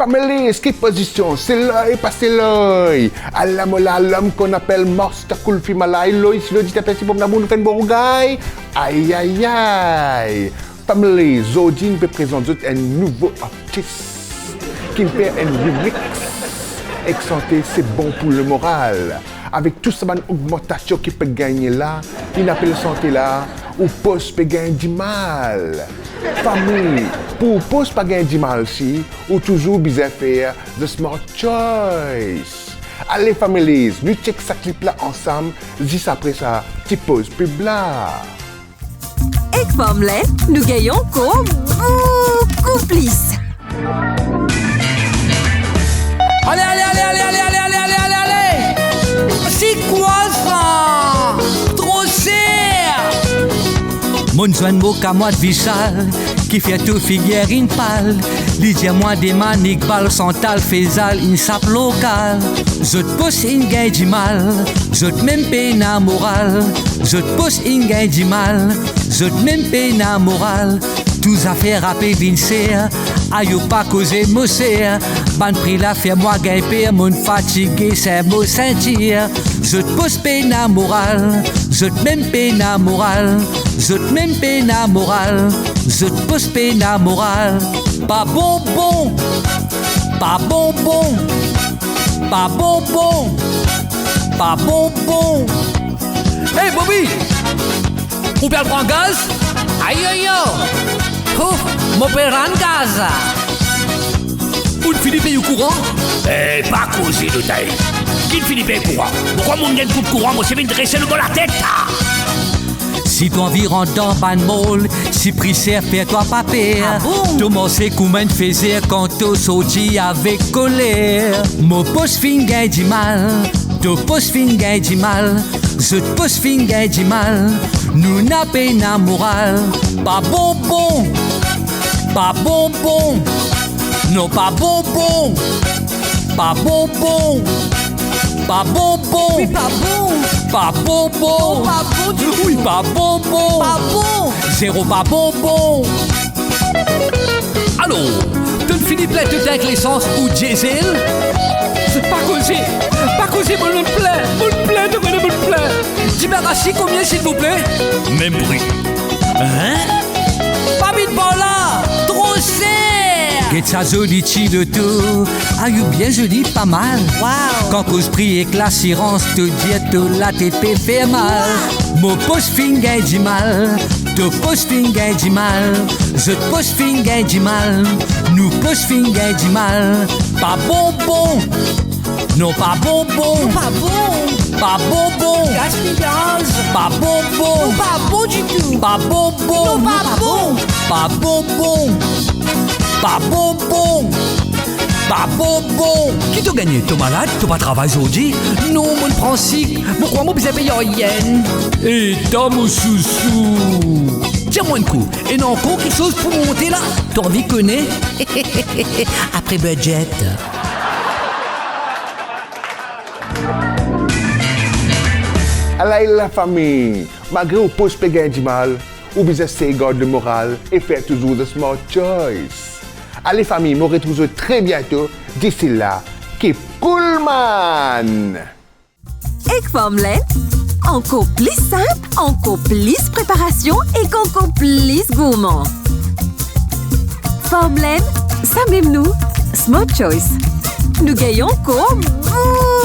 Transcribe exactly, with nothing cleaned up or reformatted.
Families, ki pozision? Selo pa selo? Ala mo la lom ki nou apel Master Kulfi Malay, loi si lodi ta pesi pom lamour nou fer enn bon rougay. Ayayay. Families, zordi nou pe prezant zot enn nouvo artis ki pe fer enn remix ek sante Se Bon Pou Lemoral. Avek tou sa bann ogmantasion ki pe gagne la, inn apel sante la, ou pos pe gagn dimal. Fami, pou ou pos pa gagn dimal si, ou touzour bizin fer The Smart Choice. Ale families, nou check sa clip la ansam, zis apre sa ti poz pib la. Ek Farmland, nou gagn ankor boukou plis. Ale, ale, ale! Sikwa sa? Tro ser! Monn zwenn mo kamarad Vishal, ki fer to figir inn pal. Li dir mwa demann Iqbal, Santal, Faisal, inn sap lokal. Zot pos inn gagn dimal, zot mem pena moral. Zot pos inn gagn dimal, zot mem pena moral. Tou zafer ape vinn ser, ayo pa koze mo ser. Bann pri la fer mwa gagn per, monn fatige, serr mo sintir. Zot pos pena moral, zot mem pena moral, zot mem pena moral, zot pos pena moral. Pa bonbon, pa bonbon, pa bonbon, pa bonbon. Hey, Bobby! Ou pe al pran gaz? Ayo, yo! Ouf, mo pe rann gaz! Ou fini pey ou kouran? Eh, pa koze, lotay. Ki fini pey kouran? Mo krwar monn gagn kout kouran, mo ti vinn drese lor mo latet, ah! Si to anvi rant dan bann mall, si pri ser, fer twa pa per. Ah bon? To marse kouma enn fezer kan to sorti avek koler. Mo pos finn gagn dimal, to pos finn gagn dimal, zot pos finn gagn dimal, nou napa moral. Pa bonbon, pa bonbon, non, pa bonbon, pa bonbon, pa bonbon. Wi, pa bon. Pa bonbon. Non, pa bon ditou. Wi, pa bonbon. Pa bon. Zero pa bonbon. Alor, to'nn fini plin to tank lesans ou diesel? Pa koze, pa koze, monn plin, monn plin, to kone monn plin. Dimarasi konbien, silvouple? Mem pri. Hein? Pa vinn par la, tro ser! Get sa zoli ti loto, ayo bien zoli, pa mal. Wow! Kan koz pri ek lasirans, to dir to latet pe fer mal. Wow! Mo pos finn gagn dimal, to pos finn gagn dimal, zot pos finn gagn dimal, nou pos finn gagn dimal. Pa bonbon, non, pa bonbon. Non, pa bon. Pa bonbon. Gaspiyaz. Pa bonbon. Non, pa bon ditou. Pa bonbon. Non, pa bon. Pa bonbon. Pa bonbon. Pa bonbon. Ki to gagne? To malad? To pa travay zordi? Non, monn pran sik. Mo krwar mo bizin pey aryenn. Eta mo sousou. Dir mwa enn kou, ena ankor kiksoz pou monte la? To anvi kone? Apre budget. Alay lafami, malgre ou pos pe gagn dimal, ou bizin sey gard lemoral e fer touzour the smart choice. Ale fami, mo retrouv zot tre biento. Disi la, keep cool, man! Ek Farmland, ankor plis sinp, ankor plis preparasion ek ankor plis gourman. Farmland, samem nou, Smart Choice. Nou gagn ankor boukou